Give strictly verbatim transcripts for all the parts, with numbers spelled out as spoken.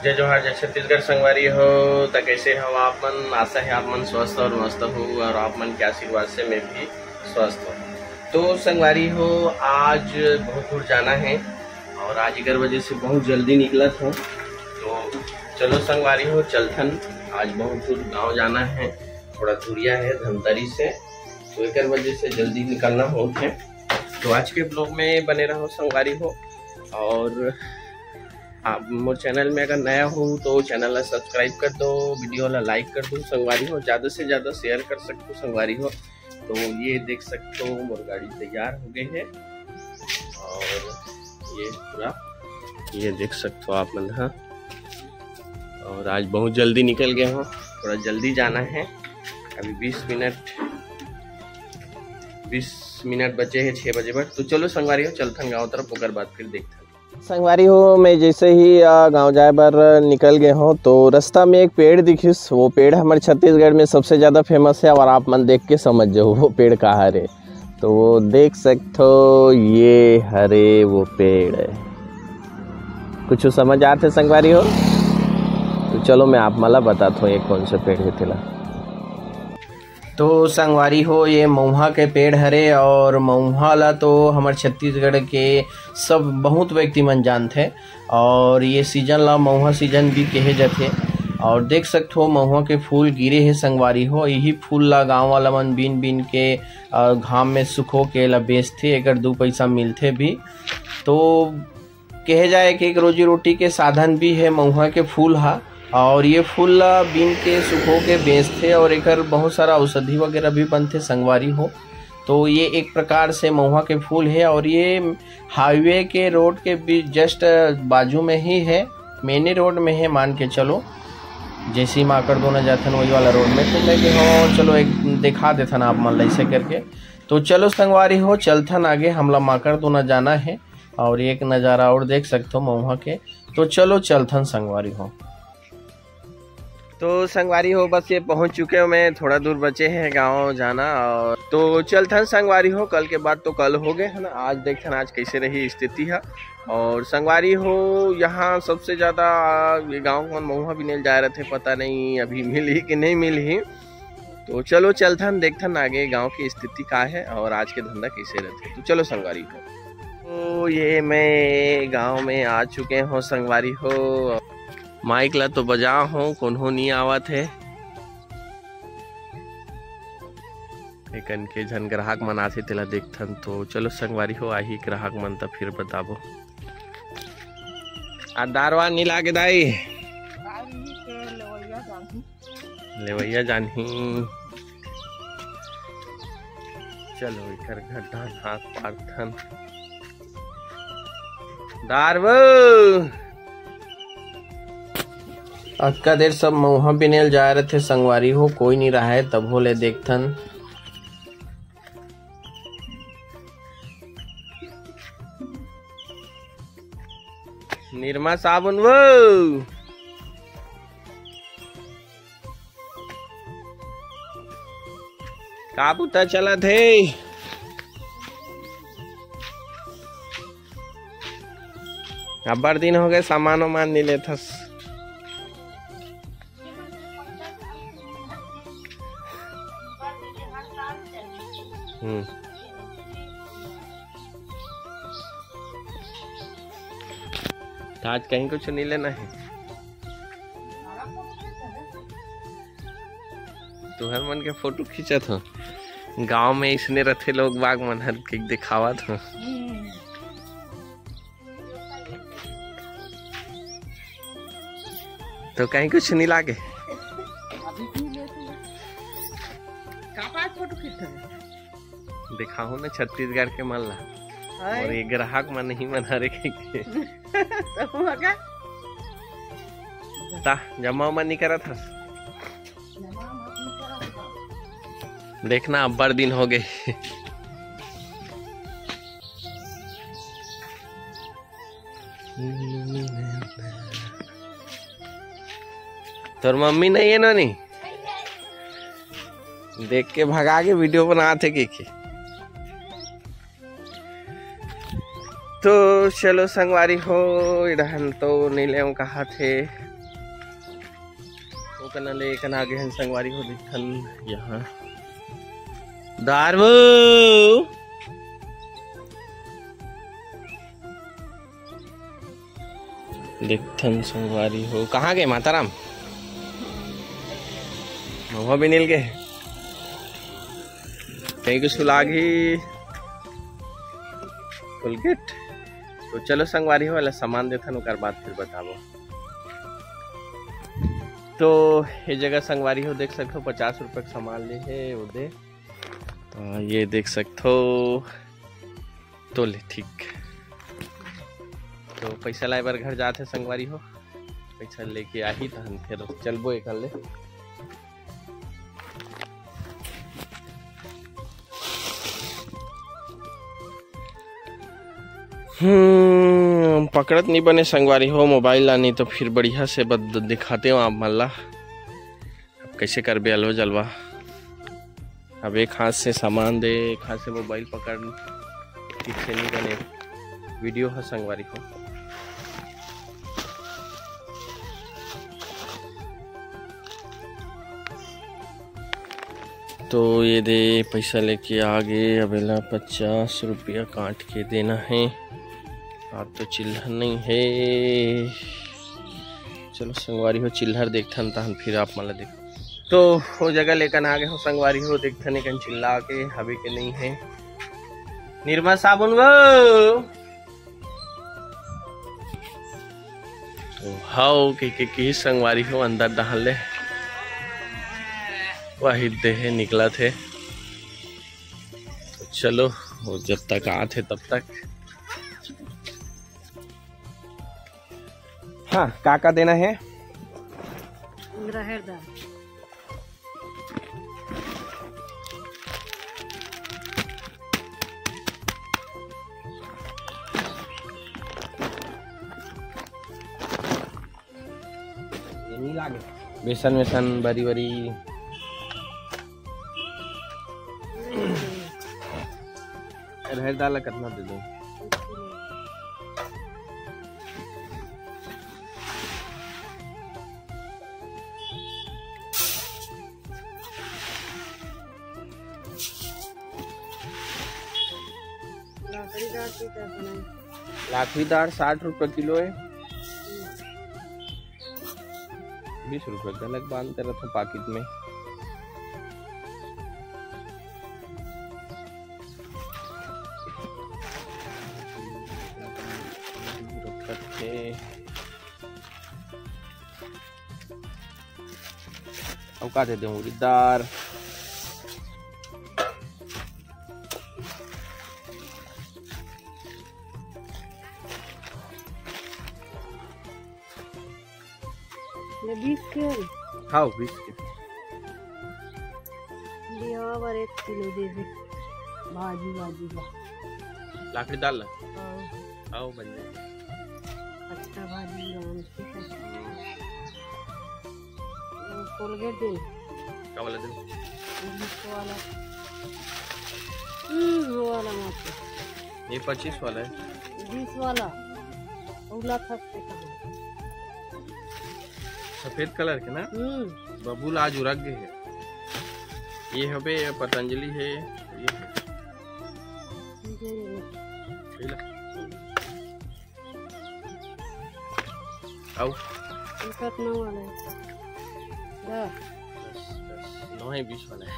जय जोहार, जय छत्तीसगढ़ संगवारी हो। त कैसे हो आप मन? आशा है आप मन स्वस्थ और मस्त हो और आप मन के आशीर्वाद से मैं भी स्वस्थ हूँ। तो संगवारी हो, आज बहुत दूर जाना है और आज एकर वजह से बहुत जल्दी निकलत हूँ। तो चलो संगवारी हो, चलथन। आज बहुत दूर गाँव जाना है, थोड़ा दूरिया है धमतरी से, तो एकर वजह से जल्दी निकलना होत है। तो आज के ब्लॉग में बने रहो संगवारी हो। और आप मोर चैनल में अगर नया हो तो चैनल ला सब्सक्राइब कर दो, वीडियो ला लाइक कर दो संगवारी हो, ज़्यादा से ज़्यादा शेयर कर सकते हो संगवारी हो। तो ये देख सकते हो मोर गाड़ी तैयार हो गई है और ये पूरा ये देख सकते हो आप मन, हाँ। और आज बहुत जल्दी निकल गए हो, थोड़ा जल्दी जाना है। अभी बीस मिनट, बीस मिनट बचे हैं छः बजे बर। तो चलो संगवारी हो, चलथन गाँव तरफ, ओकर बाद फिर देखथन। संगवारी हो, मैं जैसे ही, अ, गाँव जाए बर निकल गए हों, तो रास्ता में एक पेड़ दिखिस। वो पेड़ हमर छत्तीसगढ़ में सबसे ज़्यादा फेमस है और आप मन देख के समझ जाओ वो पेड़ कहाँ रे। तो वो देख सकथो, ये हरे वो पेड़ है। कुछ समझ आथे संगवारी हो? तो चलो मैं आप मन ला बताथों ये कौन सा पेड़ है तेला। तो संगवारी हो, ये मउहा के पेड़ हरे और मउहा ला तो हमर छत्तीसगढ़ के सब बहुत व्यक्ति मन जानथे और ये सीजन ला मउहा सीजन भी कहे जाथे। और देख सकथो मउहा के फूल गिरे हे संगवारी हो, यही फूल ला गाँव वाला मन बीन बीन के, अ, घाम में सुखो के ला बेचथे, एकर दू पैसा मिलथे भी। तो कहे जाए कि एक रोजी रोटी के साधन भी है मउहा के फूल हा। और ये फूल ला बीन के सुखो के बेचथे और एकर बहुत सारा औषधि वगैरह भी बनथे संगवारी हो। तो ये एक प्रकार से मउहा के फूल है और ये हाईवे के रोड के भी जस्ट बाजू में ही है, मेने रोड में है मान के चलो। जैसे ही माकड़ दोना जाथन वही वाला रोड में, तो मैं कहे, "हाँ, चलो एक दिखा देथन आप मन ला ऐसे करके।" तो चलो संगवारी हो, चलथन आगे, हमला माकड़ दोना जाना है। और एक नज़ारा और देख सकथो मउहा के। तो चलो चलथन संगवारी हो। तो संगवारी हो, बस ये पहुंच चुके हो मैं, थोड़ा दूर बचे हैं गांव जाना। और तो चलथन संगवारी हो, कल के बाद तो कल हो गए है ना, आज देखथन आज कैसे रही स्थिति है। और संगवारी हो, यहाँ सबसे ज़्यादा ये गांव मन मउहा बिनेल जाए रहथे, पता नहीं अभी मिलही कि नहीं मिलही। तो चलो चलथन, देखथन आगे गांव की स्थिति का है और आज के धंधा कैसे रहथे। तो चलो संगवारी हो, तो ये मैं गांव में आ चुके हो संगवारी हो। माइक ला तो बजा हो, कोनो नहीं आवत है। एकन के झन ग्राहक मन आथे तेला देखथन। तो चलो संगवारी हो, आही ग्राहक मन त फिर बताबो। आ दारवा नी लागे दाई। लेवैया जानही। चलो एकर घर धान हाथ पारथन। दारवो। अतका देर सब मउहा बिनेल जाए रहथे संगवारी हो, कोई नी राहय, तभो ले देखथन। निरमा साबुन वो। का बुता चलत हे? अब्बड़ दिन हो गए, सामान उमान नी लेथस। हम्म। त आज कहीं कुछ नहीं लेना है। तुहर मन के फोटो खींचत हो, गांव में इसने रथे लोग बाग मन हर के दिखावत हो। तो कहीं कुछ नहीं लागे। अभी पी ले तू। का पास फोटो खींचत है? दिखाहूं ना छत्तीसगढ़ के मन ला। हाय। और ये ग्राहक मन नहीं मन हरे के। तो हुआ का? ता जमा उमा नहीं करत हस। देखना अब्बड़ दिन हो गए। तोर मम्मी नहीं है नोनी? देख के भगा के वीडियो बनात हे के, के। तो चलो संगवारी हो, इधर तो नहीं ले कहा थे। कना ले कना आगे हन संगवारी हो, देखथन यहाँ। दारबू। देखथन संगवारी हो, कहाँ गए माताराम? महुआ बिनिल गए। कहीं कुछ लागही। Colgate। तो चलो संगवारी हो, वाला सामान देखथन, ओकर बाद फिर बताबो। तो ये जगह संगवारी हो, देख सकथो, पचास रुपये का सामान ले हे, वो दे। तो ये देख सकथो, तो ले, ठीक। तो पैसा लाए बर घर जात हे संगवारी हो, पैसा लेके आही, तहन फिर चलबो एकर ले। हम्म, पकड़त नहीं बने संगवारी हो मोबाइल ला, नहीं तो फिर बढ़िया से बद-, दिखाते हो आप मन ला। अब कैसे करबे अलो जलवा? अब एक हाथ से सामान दे, एक हाथ से मोबाइल पकड़, ठीक से नहीं बने वीडियो ह संगवारी हो। तो ये दे, पैसा लेके आ गे। अब एला पचास रुपया काट के देना है। आज तो चिल्लर नहीं है। चलो संगवारी हो, चिल्लर देखथन, तहन फिर आप मन ला देख। तो वो जगह लेकन आ गे हो संगवारी हो, देखथन एकन चिल्ला के हवे के नहीं है। निरमा साबुन वो। तो हाओ के, के, के संगवारी हो अंदर डहान ले। वही देहे निकलत हे। तो चलो, वो जब तक आत हे तब तक। हाँ, का का देना है? राहेर दाल। ये नहीं लागे। बेसन वेसन बरी बरी। राहेर दाल ला कतना दे दो? लाखड़ी दार के क्या बनाई? लाखड़ी दार साठ रुपये किलो है। बीस रुपये का अलग बांध कर रखो पाकिट में। अउ का दे देहूँ? उरीद दार। ये बीस के है? हाँ, बीस के। बिहाव बर एक किलो दे दे। भाजी, भाजी बा। लाखड़ी दाल ला? हाँ। आओ, बन जाए। अच्छा भाजी बना, ठीक है। वो Colgate दे। का वाला दे? बीस वाला। हम्म, वो वाला मत। ये पच्चीस वाला है। बीस वाला। उला खस्ते कहाँ? सफेद कलर के ना? हम्म। बबूल आज उरक गए है। ये हबे, ये पतंजलि है, ये है। ये ले। ये ले। आओ। ये कितना वाला है? दस। दस, दस। नौ है, बीस वाला है।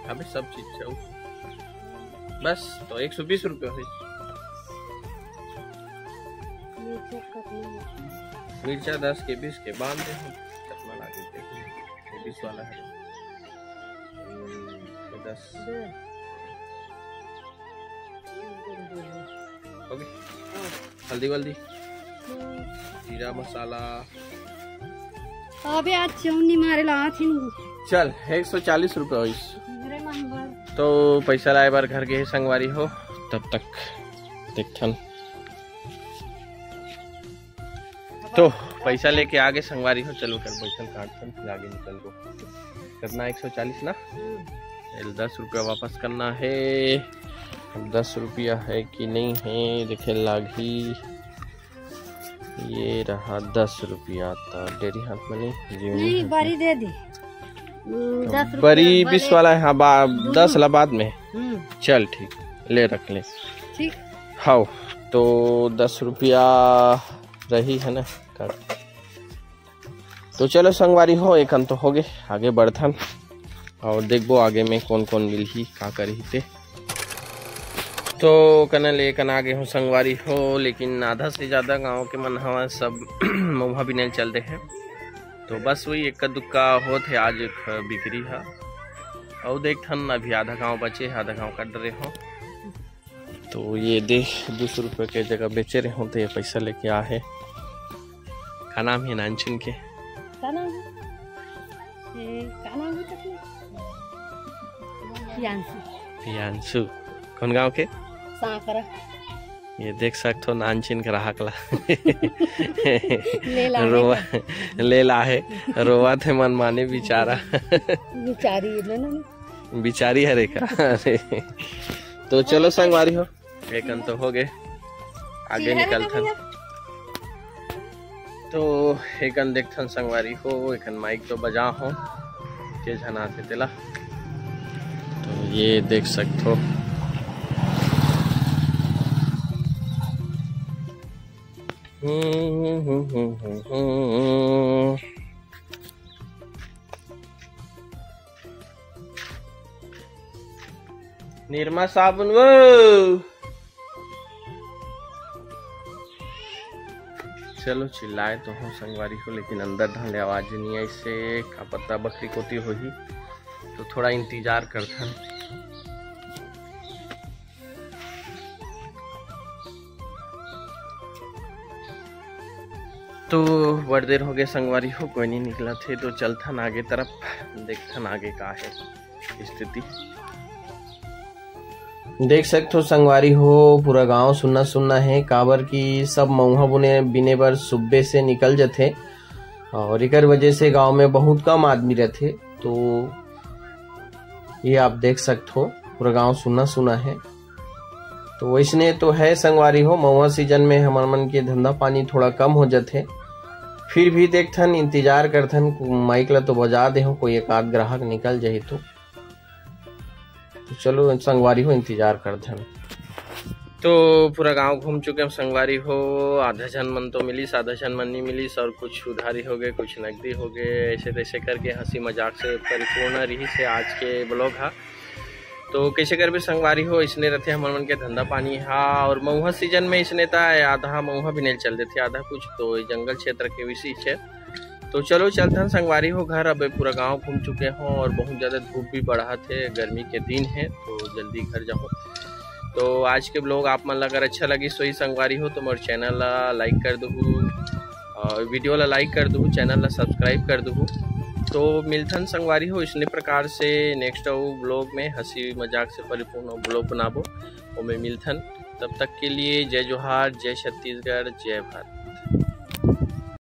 अबे सब चीज चाहू। बस तो एक सौ बीस रुपये हुई। मिर्चा दस के बीस के बांध दे हम। कितना लागे देखिए। ये बीस वाला है। तो दस। हो गई। हल्दी वल्दी। जीरा मसाला। अबे आज चौनी मारे ला आथिन। चल, एक सौ चालीस रुपये होइस। तो पैसा लाए बर घर गे संगवारी हो, तब तक देखथन। तो पैसा लेके आगे संगवारी हो, चलो कर बैठन काटथन, फिर आगे निकल गो। कितना? एक सौ चालीस ना? एल दस रुपया वापस करना है। दस रुपया है कि नहीं है, देखे लागही। ये रहा दस रुपया, तो डेरी हाथ में नहीं, जीव नहीं, नहीं है। बरी दे दी। हम्म, दस रुपया बरी बरे। बीस वाला है, हाँ, बा-, दोनों। दस ला बाद में। हम्म। चल ठीक, ले रख ले। ठीक। हाँ, तो दस रुपया रही है ना, काट। तो चलो संगवारी हो, एकन तो होगे, आगे बढ़थन और देखबो आगे में कौन कौन मिलही, का करही ते। तो कना ले कना आगे हूँ संगवारी हो, लेकिन आधा से ज्यादा गांव के मन हवा सब मउहा बिने ल चल दे हैं। तो बस वही इक्का दुक्का होत है, आज एक बिक्री है। और देखथन अभी आधा गांव बचे है, आधा गांव काट रहे हो। तो ये दे, दो सौ रुपये के जगह बेचे रहे हो तो ये पैसा लेके आ है। का नाम है नानचुन के? का नाम है? ये का नाम है तक? प्रियांशु। प्रियांशु। कौन गांव के? सांकरा। ये देख सकथो नानचुन ग्राहक ला। ले ला है रोवा, का? ले ला है। रोवा थे मनमाने बिचारा। बिचारी है ना, ना। बिचारी हरे का। अरे। तो चलो संगवारी हो, एकन तो होगे, आगे चिल्ला निकलथन। भैया। तो एकन देखथन संगवारी हो, एकन माइक तो बजा हो, के झन आथे तेला। तो ये देख सकथो। हम्म, हम्म, हम्म, हम्म, हम्म। निरमा साबुन वो। चलो चिल्लाए तो हो संगवारी हो, लेकिन अंदर ढंग ले आवाज नहीं आई से का पता बकरी कोती होही, तो थोड़ा इंतजार करथन। तो बड़ देर हो गए संगवारी हो, कोई नहीं निकला थे, तो चलथन आगे तरफ, देखथन आगे का है स्थिति। देख सकथो संगवारी हो, पूरा गांव सुन्ना सुन्ना है, काबर कि सब मउहा बुने बिने बर सुबह से निकल जथे और एकर वजह से गांव में बहुत कम आदमी रहथे। तो ये आप देख सकथो, पूरा गांव सुन्ना सुन्ना है। तो वैसने तो है संगवारी हो, मउहा सीजन में हमर मन के धंधा पानी थोड़ा कम हो जथे, फिर भी देखथन, इंतजार करथन, माइक ला तो बजा दे हो, कोई एक आध ग्राहक निकल जाही तो। तो चलो संगवारी हो, इंतजार करथन। तो पूरा गांव घूम चुके हम संगवारी हो, आधा झन मन तो मिलिस, आधा झन मन नहीं मिलिस, और कुछ उधारी हो गए, कुछ नकदी हो गए, ऐसे तैसे करके हंसी मजाक से परिपूर्ण रही से आज के ब्लॉग हा। तो कैसे कर भी संगवारी हो, इसने रहते हमर मन के धंधा पानी हा, और मउहा सीजन में इसने ता आधा मउहा भी नहीं चल देते, आधा कुछ तो जंगल क्षेत्र के विशेष है। तो चलो चलथन संगवारी हो घर, अब पूरा गांव घूम चुके हो और बहुत ज्यादा धूप भी बढ़त है, गर्मी के दिन है, तो जल्दी घर जाओ। तो आज के ब्लॉग आप मन ला अगर अच्छा लगी सोई संगवारी हो तो मोर चैनल ला लाइक कर दूहू, और वीडियो ला लाइक कर दूहू, चैनल ला सब्सक्राइब कर दूहू। तो मिलथन संगवारी हो इसने प्रकार से नेक्स्ट ब्लॉग में, हंसी मजाक से परिपूर्ण ब्लॉग बनाबो, ओमे मिलथन। तब तक के लिए जय जोहार, जय छत्तीसगढ़, जय भारत।